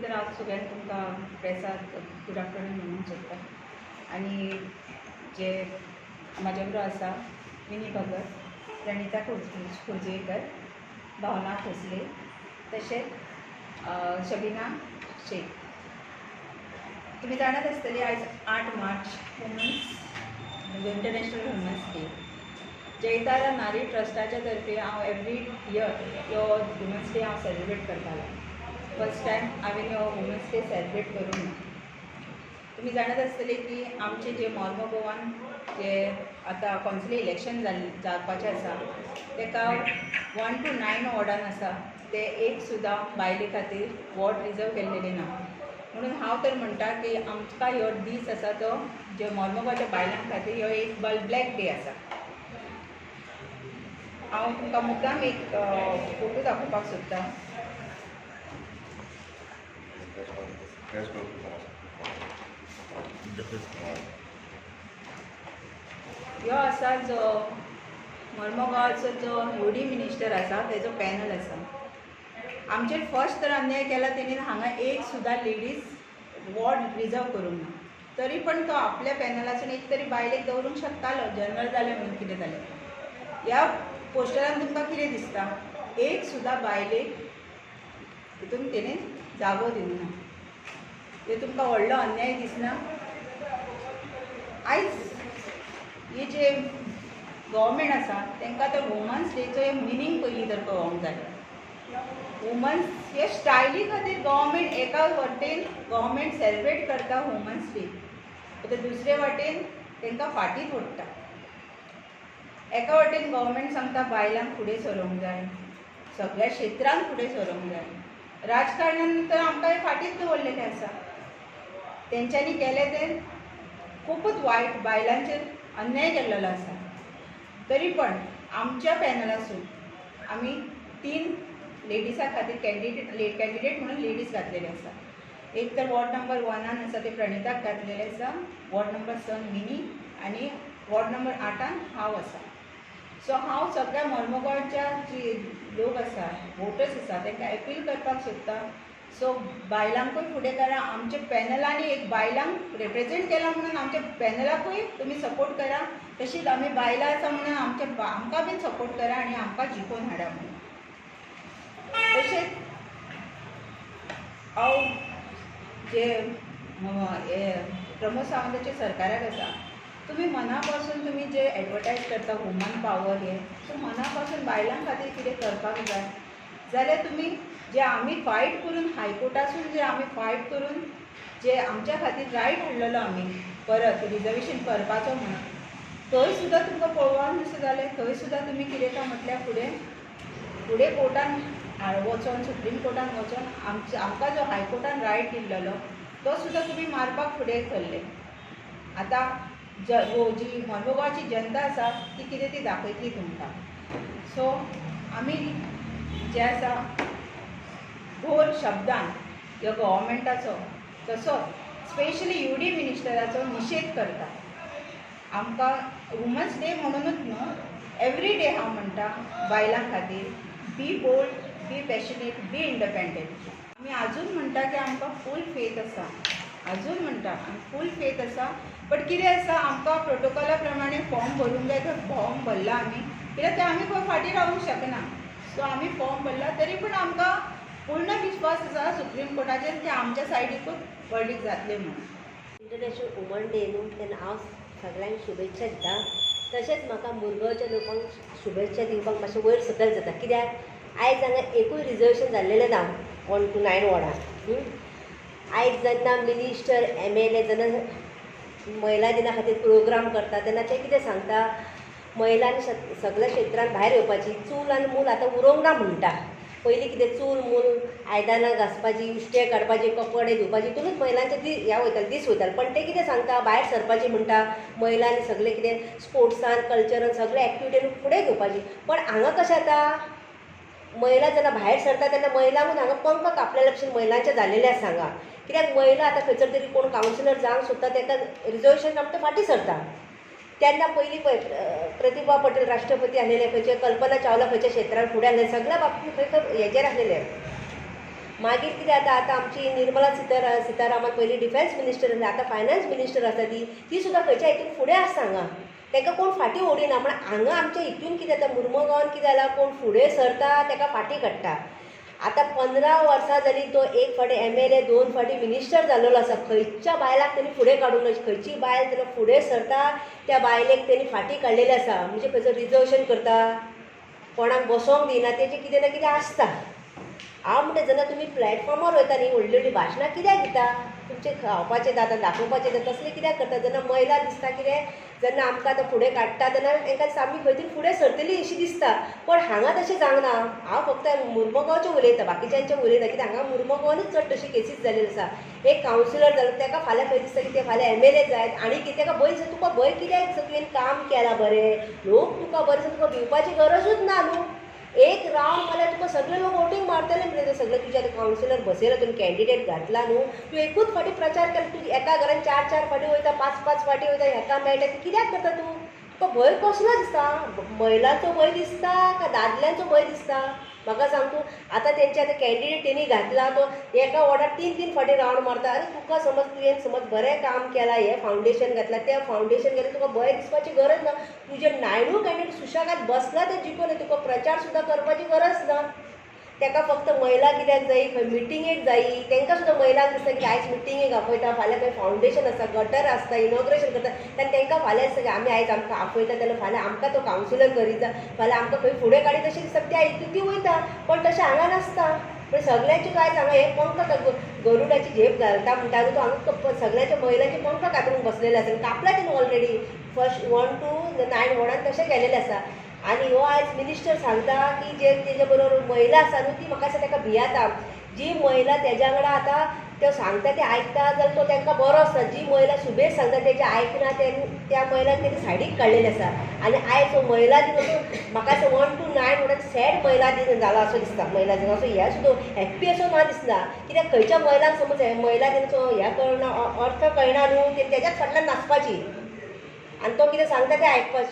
तर हांव सगळ्यांक तुमकां प्रेसाक गुड आफ्टरनून म्हणूंक सोदता. आनी जे म्हाज्या बरोबर आसा मिनी भगत, प्रणिता खोर्जुवेकर, भावना खोसले, तशेंच शबिना शेख. तुमी जाणात आसतली आयज 8 मार्च वुमन्स इंटरनॅशनल वुमन्स डे. जयतारा नारी ट्रस्टाच्या तर्फे हांव एवरी इयर ह्यो वुमन्स डे हांव सेलिब्रेट करतालें. फर्स्ट टायम हांवें हो वुमन्स डे सेलिब्रेट करूंक ना. तुमी जाणात आसतले की आमचे जे मॉर्मोगोवान जे आतां कौन्सिली इलेक्शन जावपाचें आसा तेका 1 to 9 वॉर्डान आसा ते एक सुद्दां बायले खातीर वॉर्ड रिजर्व केल्लेले ना. म्हणून हांव तर म्हणटा की आमकां ह्यो दीस आसा तो जे मॉर्मोगाच्या बायलां खातीर ह्यो एक ब्लॅक डे आसा. हांव तुमकां मुद्दाम एक फोटो दाखोवपाक सोदता. ह्यो आसा जो मर्मगांवाचो जो युडी मिनिस्टर आसा तेजो पॅनल आसा. आमचेर फर्स्ट तर अन्याय केला तेणी हांगा एक सुद्दां लेडीज वॉर्ड रिजर्व करूंक ना. तरी पण तो आपल्या पॅनलासून एक तरी बायलेक दवरूंक शकतालो, जनरल जालें म्हणून कितें जालें. ह्या पोस्टरान तुमकां कितें दिसता, एक सुद्दां बायलेक हितून तेणें जागो दिवंक ना. हे तुमकां व्हडलो अन्याय दिसना? आयज हे जे गव्हर्मेंट आसा तांकां तर वुमन्स डेचो मिनींग पयलीं तर कळोंक जाय. वुमन्स हे स्टायली खातीर गव्हर्मेंट एका वाटेन गव्हर्मेंट सेलिब्रेट करता वुमन्स डे, आतां दुसरे वाटेन तांकां फाटीत ओडटा. एका वाटेन गव्हर्मेंट सांगता बायलांक फुडें सरोंक जाय, सगळ्या क्षेत्रांत फुडें सरोंक जाय. राजकारणान तर आमकां हे फाटीच दवरलेलें आसा. तेंच्यांनी केलें तें खुबूच वायट, बायलांचेर अन्याय केल्लो आसा. तरी पण आमच्या पॅनलासून आमी 3 लेडिसां खातीर कॅन्डिडेट म्हणून लेडीज घातलेले आसा. एक तर वॉर्ड नंबर 1 आसा ते प्रणिताक घातलेले आसा, वॉर्ड नंबर 7 मिनी आनी वॉर्ड नंबर 8 हांव आसा. सो हांव सगळ्या मर्मगांवच्या जी लोक आसा, वोटर्स आसा, तांकां अपील करपाक सोदता. सो बायलांकूय फुडें करा, आमच्या पॅनलांनी एक बायलांक रिप्रेजेंट केला म्हणून आमच्या पॅनलाकूय तुमी सपोर्ट करा, तशीच आमी बायलां आसा म्हणून आमच्या आमकां बीन सपोर्ट करा आनी आमकां जिखोवन हाडा म्हणून. तशेंच हांव जे प्रमोद सावंताच्या सरकाराक आसा, तुमी मना पासून तुमी जे एडवर्टायज करता वुमन पावर हे, सो मना पासून बायलां खातीर कितें करपाक जाय जाल्यार तुमी जे आमी फायट करून हायकोर्टासून जे आमी फायट करून जे आमच्या खातीर रायट हाडलेलो आमी परत रिजर्वेशन करपाचो म्हणून, थंय सुद्दां तुमकां पळोवन अशें जालें. थंय सुद्दां तुमी कितें काय म्हटल्यार फुडें फुडें कोर्टान वचोन, सुप्रीम कोर्टान वचोन आमकां जो हायकोर्टान रायट दिल्लो तो सुद्दां तुमी मारपाक फुडें सरले. आतां जी मर्मगांवची जनता आसा ती कितें ती दाखयतली तुमकां. सो आमी जे आसा घोर शब्दान ह्या गव्हर्मेंटाचो तसोच स्पेशली युडी मिनिस्टराचो निशेध करता. आमकां वुमन्स डे म्हणूनच न्हू, एवरी डे हांव म्हणटा बायलां खातीर be bold, be passionate, be independent. आमी आजून म्हणटा की आमकां फूल फेथ आसा, आजून म्हणटा आमी फूल फेथ आसा. बट कितें आसा, आमकां प्रोटोकॉला प्रमाणे फॉर्म भरूंक जाय, तो फॉर्म भरला आमी, कित्याक ते आमी खंय फाटीं रावूंक शकना. सो आमी फॉर्म भरला तरी पूण आमकां पूर्ण विश्वास आसा सुप्रीम कोर्टाचेर की आमच्या सायडीकूच वर्डीक जातलें म्हणून. इंटरनॅशनल वुमन डे न्हू, तेन्ना हांव सगळ्यांक शुभेच्छा दिता. तशेंच म्हाका मुरगांवच्या लोकांक शुभेच्छा दिवपाक मातशें वयर सकयल जाता, कित्याक आयज हांगा एकूय रिजर्वेशन जाल्लेलें ना 1 to 9 वॉर्डान. आयज जेन्ना मिनिस्टर MLA जेन्ना महिला दिना खातीर प्रोग्राम करता तेन्ना ते कितें सांगता, महिलांनी सगळ्या क्षेत्रांत भायर येवपाची, चूल आनी मूल आतां उरोंक ना म्हणटा. पयलीं कितें चूल मूल आयदनां घांसपाची, उश्टे काडपाची, कपडे धुवपाची, तितूनच महिलांचे ह्या वयताले दीस वयताले. पण ते कितें सांगता, भायर सरपाची म्हणटा, महिलांनी सगळें कितें स्पोर्ट्सान कल्चरान सगळे एक्टिविटीन फुडें घेवपाची. पण हांगा कशें जाता, महिला जेन्ना भायर सरता तेन्ना महिलांकूच हांगा पंख कापलेल्या भशेन महिलांचें जाल्लेलें आसा हांगा. कित्याक महिला आतां खंयसर तरी कोण कावन्सिलर जावंक सोदता ताका रिजर्वेशन आमकां फाटीं सरता. तेन्ना पयलीं पळय प्रतिभा पटेल राष्ट्रपती आसलेले, खंयचे कल्पना चावला खंयच्या क्षेत्रान फुडें आसलेले, सगळ्या बाबतींत खंय खंय हेजेर आसलेले. मागीर कितें जाता, आतां आमची निर्मला सीतारामन पयलीं डिफेन्स मिनिस्टर आसली, आतां फायनान्स मिनिस्टर आसा, ती ती सुद्दां खंयच्या हितून फुडें आसा हांगा, तांकां कोण फाटीं ओडिना. म्हण हांगा आमच्या हितून कितें जाता, मुर्मगांवान कितें जालां, कोण फुडें सरता ताका फाटीं काडटा. आतां 15 वर्सां जालीं तो एक फावटी MLA, 2 फावटी मिनिस्टर जाल्लो आसा. खंयच्या बायलाक तेणी फुडें काडूंक ना, खंयची बायल जेन्ना फुडें सरता त्या बायलेक तेणी फाटीं काडलेलें आसा. म्हणजे खंयचो रिजर्वेशन करता, कोणाक बसोंक दिना, तेजें कितें ना कितें आसता. हांव म्हणटा जेन्ना तुमी प्लॅटफॉर्मार वयता न्ही, व्हडली व्हडली भाशणां कित्याक दिता, तुमचें खावपाचें जाता, दाखोवपाचें जाता, तसलें कित्याक करता. जेन्ना महिला दिसता कितें, जेन्ना आमकां आतां फुडें काडटा तेन्ना तांकां दिसता आमी खंय तरी फुडें सरतली अशी दिसता. पण हांगा तशें जावंक ना. हांव फक्त मुर्मगांवचें उलयतां, बाकीच्यांचें उलयना, कित्याक हांगा मुर्मगांवानूच चड तशी केसीस जाल्ल्यो आसा. एक कावन्सिलर जालो ताका फाल्यां खंय दिसता की ते फाल्यां MLA जायत आनी कितें, ताका भंय दिसता. तुका भंय कित्याक दिसता, तुवें काम केलां बरें, लोक तुका बरें दिसता, तुका भिवपाची गरजूच ना न्हू. एक रावंड मारल्यार तुका सगळे लोक वोटींग मारतले मरे, सगळे तुजे आतां कावन्सिलर बसयला, तुवें कॅन्डिडेट घातला न्हू, तूं एकूच फावटी प्रचार केला, तूं एका घरान 4 4 फावटी वयता, 5 5 फावटी वयता, हेका मेळटा, तें कित्याक करता तूं? तुका भंय कसलो दिसता? महिलांचो भंय दिसता काय दादल्यांचो भंय दिसता? म्हाका सांग तूं. आतां तेंचे आतां कॅन्डिडेट तेणी घातला तो एका वॉर्डार 3 3 फावटी रावंड मारता. आरे तुका समज तुवें समज बरें काम केलां, हें फावंडेशन घातलां, तें फावंडेशन घातलें, तुका भंय दिसपाची गरज ना. तुजें 9 कॅन्डिडेट सुशेगाद बसला तें जिखून, तुका प्रचार सुद्दां करपाची गरज ना. ताका फक्त महिला कित्याक जायी, खंय मिटिंगेक जायी, तांकां सुद्दां महिलांक दिसता की आयज मिटिंगेक आपयता, फाल्यां खंय फावंडेशन आसा, गटर आसता, इनॉग्रेशन करता, तेन्ना तांकां फाल्यां दिसता की आमी आयज आमकां आपयता जाल्यार फाल्यां आमकां तो कावन्सिलर करीत, फाल्यां आमकां खंय फुडें काडीत अशें दिसता, त्या हितून ती वयता. पण तशें हांगा नासता. पण सगळ्यांचे आयज हांगा हे पंख गरुडाची झेप घालता म्हणटा न्हू, तो हांगा सगळ्यांच्या महिलांचे पंख कातरून बसलेले आसा. कापला तेणें ऑलरेडी फर्स्ट 1 to 9 वॉर्डान तशें केलेलें आसा. आनी हो आयज मिनिस्टर सांगता की जे तेजे बरोबर महिला आसा न्हू ती म्हाका दिसता ताका भियेता. जी महिला तेज्या वांगडा आतां त्यो सांगता ते आयकता जाल्यार तो तांकां बरो आसता. जी महिला सुबेज सांगता तेजें आयकना त्या महिलांक तेणी सायडीक काडलेलें आसा. आनी आयज हो महिला दिन असो म्हाका दिसता 1 to 9 म्हणून सॅड महिला दिन जाला असो दिसता. महिला दिन असो हे सुद्दां हॅप्पी असो ना दिसना, कित्याक खंयच्या महिलांक समज हे महिला दिनाचो हें कळना, अर्थ कळना न्हू, तेज्याच फाटल्यान नाचपाची आनी तो कितें सांगता तें आयकपाचें.